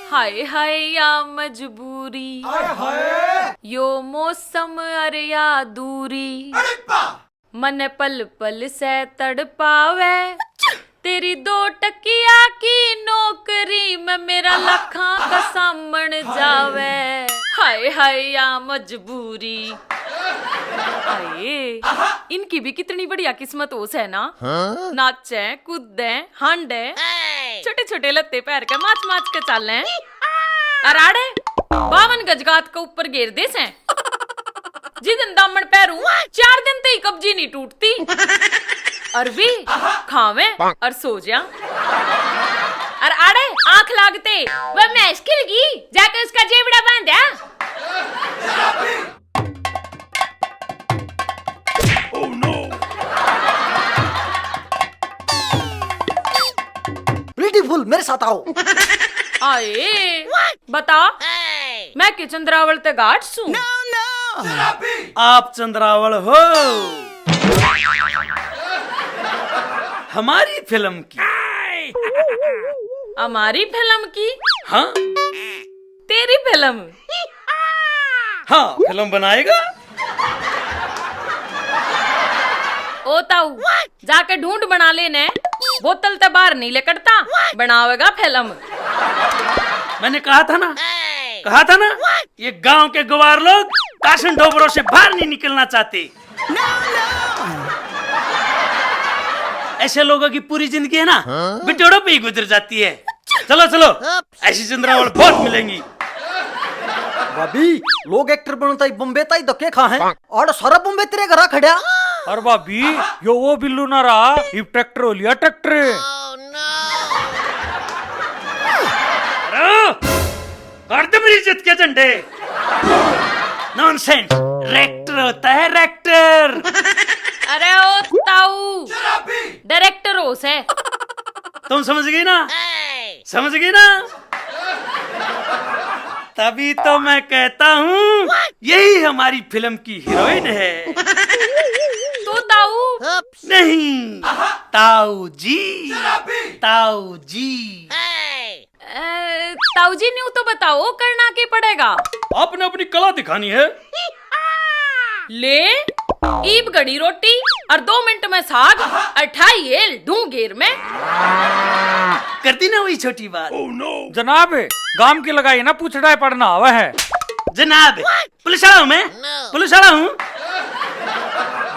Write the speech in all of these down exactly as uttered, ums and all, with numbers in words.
हाय हाय या मजबूरी, हाय हाय। यो मौसम अर या दूरी, अरे बा। मने पल पल से तड़पावे। तेरी दो टकिया की नौकरी में मेरा लखां का सामन जावे। हाय हाय या मजबूरी। हाय, इनकी भी कितनी बढ़िया किस्मत हो से ना। हाँ? नाचे, कूदे, हांडे, छोटे छोटे लत्ते पैर के माच माच के चाले। अर आड़े बावन गजगात के ऊपर घेर दे से। जिस दिन दामन पैरू, चार दिन ते ही कब्जी नहीं टूटती। अर भी खावे अर सो जा। अर आड़े आंख लागते वह भैंस खिल गई, जाके उसका जेबड़ा बांधा। ब्यूटीफुल, मेरे साथ आओ। आए, बता, मैं के चंद्रावल ते घाट सूं? आप चंद्रावल हो हमारी फिल्म की। हमारी फिल्म की? हाँ। तेरी फिल्म? हाँ, फिल्म बनाएगा। ओ ताऊ, जाके ढूंढ बना ले ने। बोतल ते बाहर नहीं लिकड़ता, बनावेगा फिल्म। मैंने कहा था ना, कहा था ना, ये गांव के गवार लोग कासन डोबरों से बाहर नहीं निकलना चाहते। ऐसे लोगों की पूरी जिंदगी है ना, हाँ? बिटोड़ों पे ही गुजर जाती है। चलो चलो, ऐसी चंद्रावल बहुत मिलेंगी। भाभी, लोग एक्टर बनता ही बम्बे ताई धक्के खा हैं, और सारा बम्बे तेरे घरा खड़ा। अरे भाभी, यो वो बिल्लू ना रहा, इब ट्रैक्टर हो लिया ट्रैक्टर। अरे, कर दे मेरी इज्जत के झंडे। नॉनसेंस, रेक्टर होता है, रेक्टर। अरे ओ ताऊ, डायरेक्टर हो से। तुम समझ गई ना? समझ गई ना? तभी तो मैं कहता हूँ, यही हमारी फिल्म की हीरोइन है। तो ताऊ? नहीं, ताऊ जी, ताऊ जी। अ, ताऊ जी, न्यू तो बताओ, करना के पड़ेगा? आपने अपनी कला दिखानी है। ले, ईब घड़ी रोटी और दो मिनट में साग, अठाई हेल ढूं घेर में। कर दी ना वही छोटी बात। जनाब, गाम की लगाई ना पूछड़ा पड़ना आवा है। जनाब, पुलिस वाला हूँ मैं, पुलिस वाला हूँ।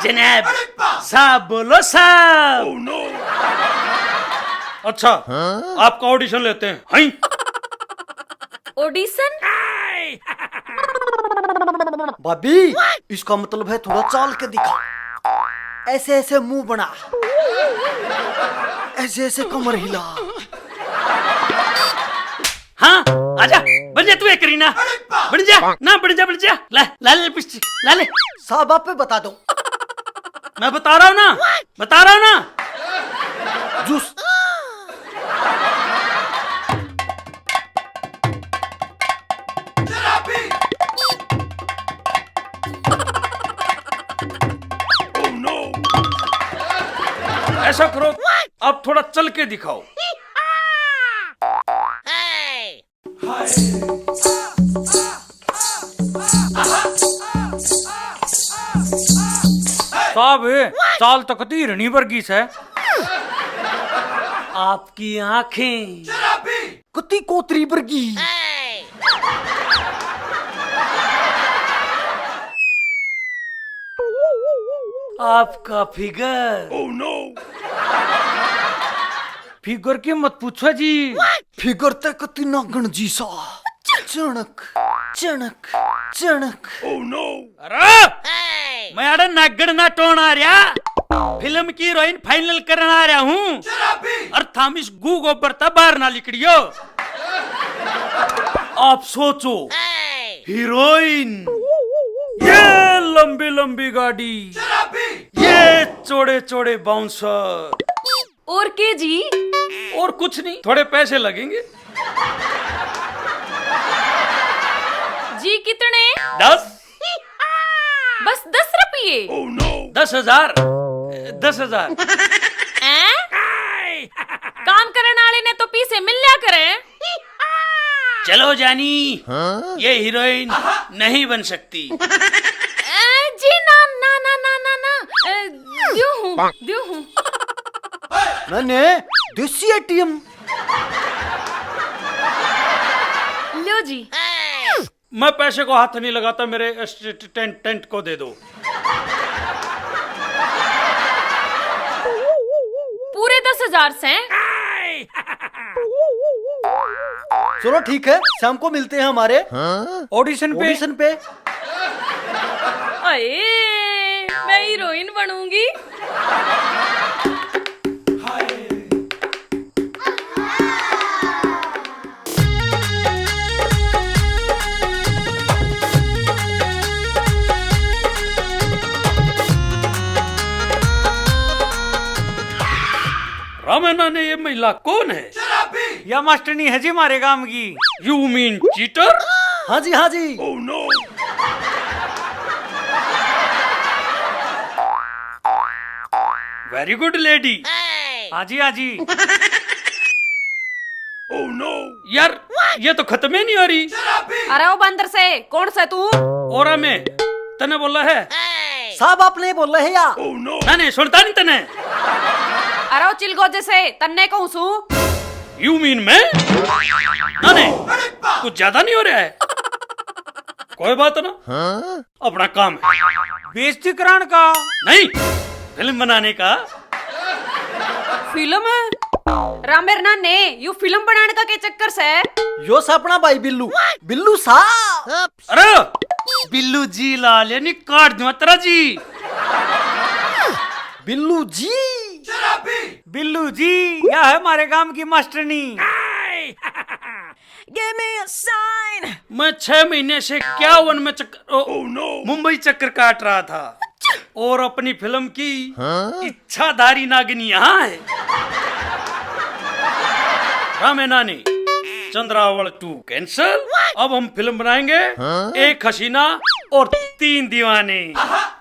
जनाब, साहब बोलो साहब। अच्छा, आपका ऑडिशन लेते हैं। हैं? ऑडिशन? भाभी, इसका मतलब है थोड़ा चाल के दिखा, ऐसे ऐसे मुंह बना, ऐसे ऐसे कमर हिला। हाँ, आजा, बन जा तू एक करीना। बन जा ना, बन जा, बन जा। ला, ला ले lipstick, ला ले। साहब, आप पे बता दो। मैं बता रहा हूँ ना, बता रहा हूँ ना। जूस। ऐसा करो, आप थोड़ा चल के दिखाओ। साहब, चाल तो कती हिरणी वर्गी से। आपकी आंखें कती कोतरी वर्गी। आपका फिगर फिगर की मत पूछो जी। फिगर ते कती नागण जी सा। चणक, चणक, चणक। अरे, मैं आड़े नागण ना टोण आ रहा, फिल्म की हीरोइन फाइनल करण आ रहा हूँ। और थामिस गू गोबर ते बाहर ना लिकड़ियो। आप सोचो, हीरोइन, ये लंबी लंबी गाड़ी, ये चौड़े चौड़े बाउंसर। और के जी? और कुछ नहीं, थोड़े पैसे लगेंगे। जी, कितने? दस। बस दस रुपये? दस हजार। दस हजार। हैं? काम करण आले ने तो पीसे मिल लिया करे। चलो जानी, ये हीरोइन नहीं बन सकती। ए, जी ना, ना, ना, ना, ना, ना। ए, द्यू हूँ, द्यू हूँ। मैंने देसी एटीएम। लो जी। मैं पैसे को हाथ नहीं लगाता, मेरे असिस्टेंट, टेंट को दे दो। पूरे दस हजार से। चलो ठीक है, शाम को मिलते हैं हमारे ऑडिशन पे। ऑडिशन पे। अये, मैं हीरोइन बनूंगी। रामेना ने ये महिला कौन है? या मास्टरनी है जी हमारे गांव की। You mean cheater? हाँ जी, हाँ जी। Oh no! Very good lady. हाँ जी, हाँ जी। Oh no! यार, ये तो खत्म ही नहीं हो रही। अरे ओ बंदर से, कौन से तू? और मैं, तने बोला है। साहब, आपने बोला है या? ना, नहीं, सुनता नहीं तने। अरे ओ चिलगोजे से, तन्ने कहूँ सू। You mean मैं? ना, नहीं, कुछ ज्यादा नहीं हो रहा है? कोई बात ना। हाँ? अपना काम है। बेइज्जती कराने का? नहीं, फिल्म बनाने का। फिल्म? रामेर ना ने, यू फिल्म बनाने का के चक्कर से? यो सा अपना भाई बिल्लू, बिल्लू सा। अरे, बिल्लू जी लाल, यानी काट दूंगा तेरा जी। बिल्लू जी। बिल्लू जी, या है हमारे गांव की मास्टरनी। Give me a sign. मैं छह महीने से क्या वन में चक्कर, ओ, मुंबई चक्कर काट रहा था और अपनी फिल्म की इच्छाधारी नागिन यहाँ है। रामेना ने, चंद्रावल टू कैंसिल। अब हम फिल्म बनाएंगे एक हसीना और तीन दीवाने।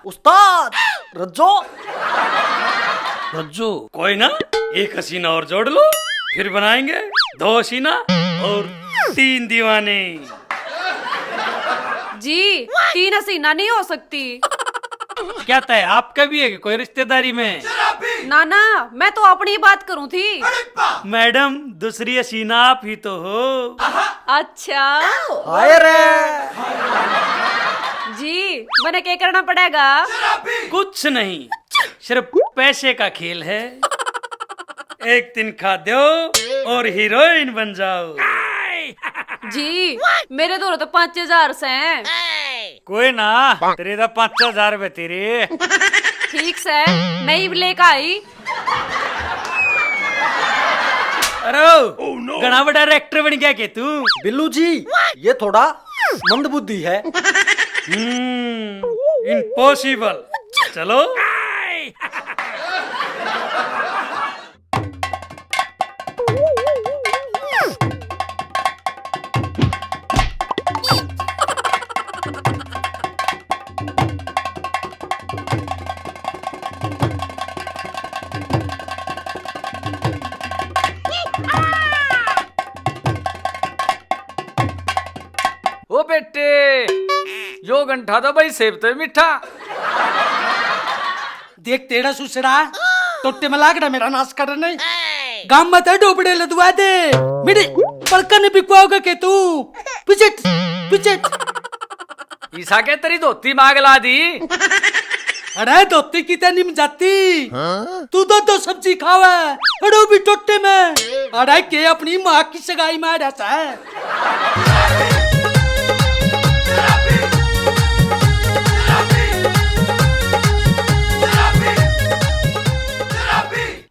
उस्ताद, रज्जो। रज्जो, कोई ना, एक हसीना और जोड़ लो, फिर बनाएंगे दो हसीना और तीन दीवाने। जी, तीन हसीना नहीं हो सकती। क्या तय आपका भी है कि कोई रिश्तेदारी में? ना, ना, मैं तो अपनी बात करूं थी। मैडम, दूसरी हसीना आप ही तो हो। अच्छा। हाय रे। जी, मैंने क्या करना पड़ेगा? कुछ नहीं, सिर्फ पैसे का खेल है। एक दिन खा दो और हीरोइन बन जाओ। जी, मेरे धोरे तो पाँच हजार से हैं। कोई ना, तेरे तो पाँच हजार बतेरे। ठीक से, मैं ही लेकर आई। अरे, घना बड़ा डायरेक्टर बन गया के तू? बिल्लू जी, ये थोड़ा मंदबुद्धि है। हम्म, इम्पॉसिबल। चलो। ओ बेटे, यो गंठा तो भाई सेब तो मीठा। देख तेरा सुसड़ा, टोटे में लागड़ा मेरा नाश कर नहीं। गांव में तो डोबड़े लदवा दे, मेरे पलकन बिकवाओगे के तू? पिचट, पिचट। ईसा के तेरी धोती माग ला दी। अरे धोती की ते निम जाती। हाँ? तू दो दो सब्जी खावे, अड़ो भी टोटे में। अरे के अपनी माँ की सगाई में आ जाता है।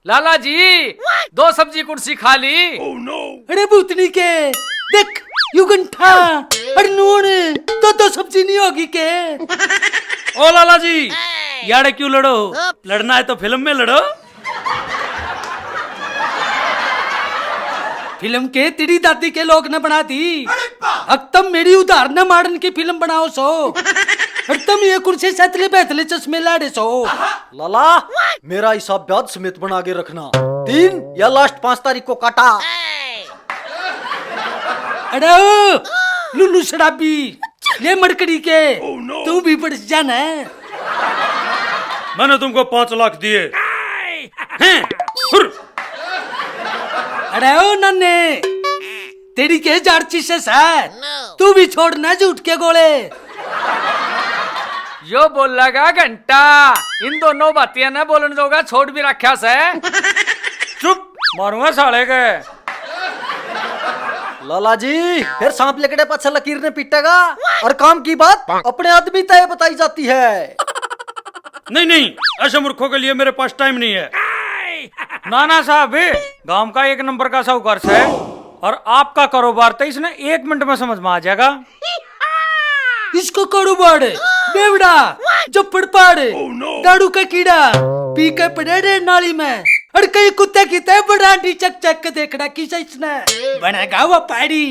लाला जी, दो सब्जी कुर्सी खा ली। अरे भूतनी के, देख, यू गंठा, अरे नून, दो दो सब्जी नहीं होगी के? ओ लाला जी, यार क्यों लड़ो? लड़ना है तो फिल्म में लड़ो। फिल्म के तेरी दादी के लोग ने बना दी। अब तम मेरी उधार न मारन की फिल्म बनाओ सो। और तम ये कुर्सी सैतले बैतले चश्मे लाड़े सो। लाला, मेरा हिसाब ब्याज समेत बना के रखना। तीन या लास्ट पाँच तारीख को काटा। अरे ओ, लुल्लू शराबी, ले मड़कड़ी के, तू भी पड़ जा ना। मैंने तुमको पाँच लाख दिए। हैं? हुर। अरे ओ नन्ने, तेरी के जाड़ची से सै? तू भी छोड़ ना झूठ के गोले। यो बोलेगा घंटा, इन दोनों बातियां ने बोलने जोगा छोड़ भी रखा से। चुप, मारूंगा साले के। लाला जी, फिर सांप लिकड़े पाछे लकीर ने पीटेगा। और काम की बात अपने आदमी तय बताई जाती है। नहीं, नहीं, ऐसे मूर्खों के लिए मेरे पास टाइम नहीं है। ना, ना साहब, गांव का एक नंबर का साहूकार से, और आपका कारोबार तो इसने एक मिनट में समझ में आ जाएगा। इसको कारोबार है, बेवड़ा, जो पड़पाड़, दारू का कीड़ा, पी के पड़े रे नाली में। और कई कुत्ते की तय बरांडी चक चक के देखना किसा इसने बनेगा वो पाड़ी।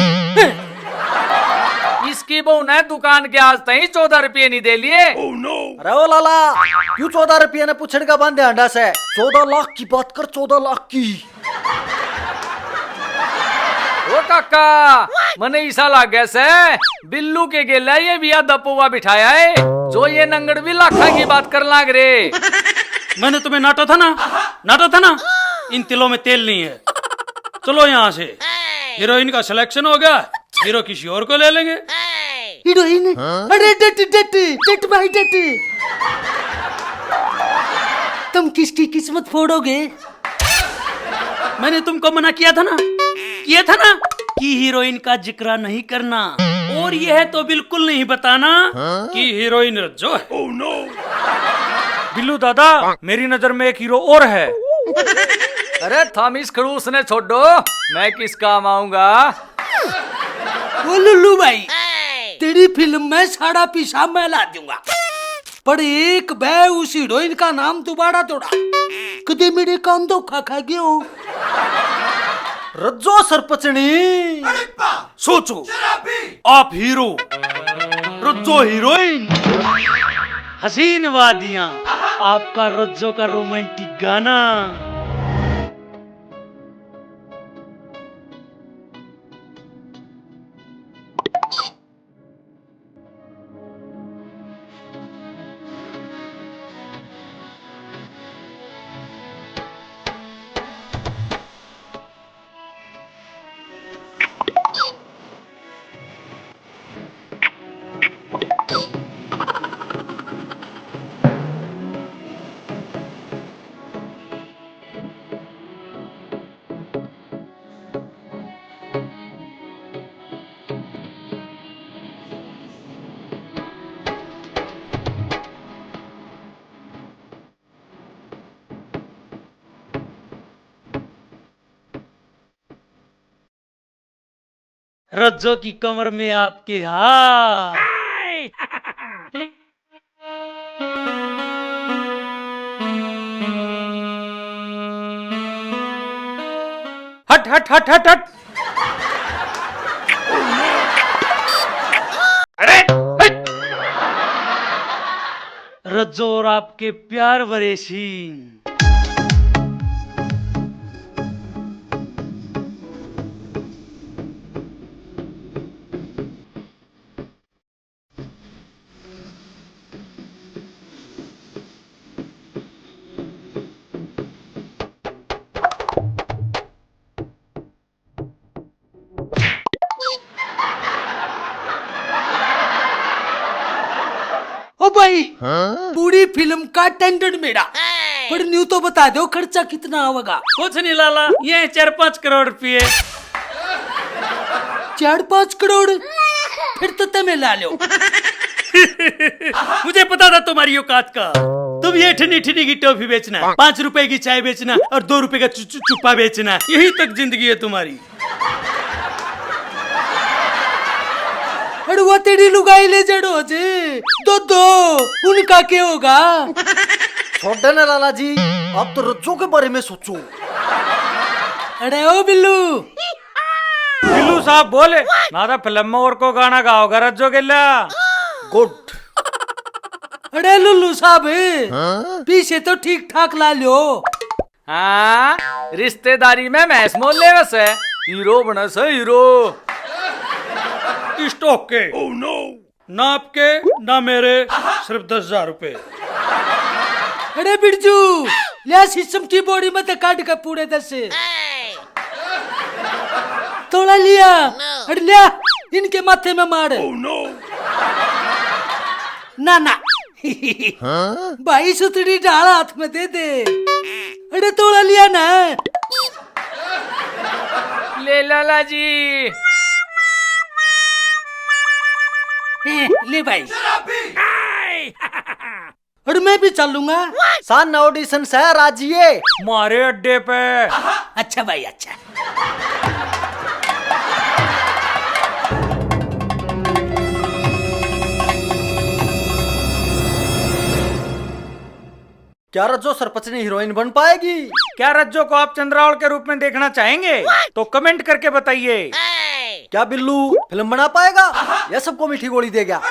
इसकी बहू ने दुकान के आज तई चौदह रुपये नहीं दे लिए। अरे ओ लाला, क्यों चौदह रुपये ने पुछड़ का बांधे हांडा से? चौदह लाख की बात कर, चौदह लाख की। ओ काका, मने ऐसा लागे से बिल्लू के गेला ये भी आधा पौवा बिठाया है, जो ये नंगड़ भी लाखा की बात कर लाग रे। मैंने तुम्हें नाटा था ना, नाटा था ना, इन तिलों में तेल नहीं है। चलो यहाँ से, हीरोइन का सिलेक्शन हो गया, हीरो किसी और को ले लेंगे। हीरोइन? अरे डट, डट, डट भाई डट। तुम किसकी किस्मत फोड़ोगे? मैंने तुमको मना किया था ना, किया था ना कि हीरोइन का जिक्र नहीं करना, और यह तो बिल्कुल नहीं बताना कि हीरोइन रज्जो है। बिल्लू दादा, मेरी नजर में एक हीरो और है। अरे थामिस खड़ूस ने छोड़ो, मैं किस काम आऊंगा? ओ लुल्लू भाई, तेरी फिल्म में सारा पीसा मैं ला दूंगा, पर एक बै उस हीरोइन का नाम दोबारा थोड़ा, कदे मेरे कान धोखा खा गयो। रज्जो सरपंचनी। सोचो, आप हीरो, रज्जो हीरोइन। हसीन वादियां, आपका रज्जो का रोमांटिक गाना। रज्जो की कमर में आपके हाथ। हट, हट, हट, हट, हट। अरे, हट। रज्जो और आपके प्यार भरे सीन। ओ भाई, हाँ? पूरी फिल्म का टेंडर मेरा, पर न्यू तो बता दो खर्चा कितना आवेगा। कुछ नहीं लाला, ये चार पाँच करोड़ रुपये। चार पाँच करोड़? फिर तो तमे ला लो। मुझे पता था तुम्हारी औकात का। तुम ये ठिनी ठिनी की टॉफी बेचना, पाँच रुपए की चाय बेचना और दो रुपए का चु-, चु-, चुप्पा बेचना, यही तक जिंदगी है तुम्हारी। अरे वो तेरी लुगाई ले जड़ो जे, दो दो, उनका क्या होगा? छोड़ देना लाला जी, आप तो रज्जो के बारे में सोचो। अरे ओ बिल्लू। बिल्लू साहब बोले, ना तो फिल्म में और को गाना गाओगा रज्जो गेला। गुड। अरे लुल्लू साहब, हाँ? पीछे तो ठीक ठाक ला लो। हाँ, रिश्तेदारी में भैंस मोल लेवे से, हीरो बने से हीरो। स्टॉक के। नाप के ना मेरे, सिर्फ दस हजार रुपए। अरे बिरजू, लिया सिस्टम की बोरी में ते काट के पूरे दस। तोड़ा लिया। अरे लिया, इनके माथे में मार। ना ना। भाई, सुतड़ी ढाल हाथ में दे दे। अरे तोड़ा लिया ना। ले लाला जी। ए, ले भाई। और मैं भी चलूंगा। सान ऑडिशन से राजिए। मारे अड्डे पे। अच्छा भाई, अच्छा। क्या रज्जो सरपंचनी हीरोइन बन पाएगी? क्या रज्जो को आप चंद्रावल के रूप में देखना चाहेंगे? तो कमेंट करके बताइए। क्या बिल्लू फिल्म बना पाएगा? या सबको मीठी गोली दे गया?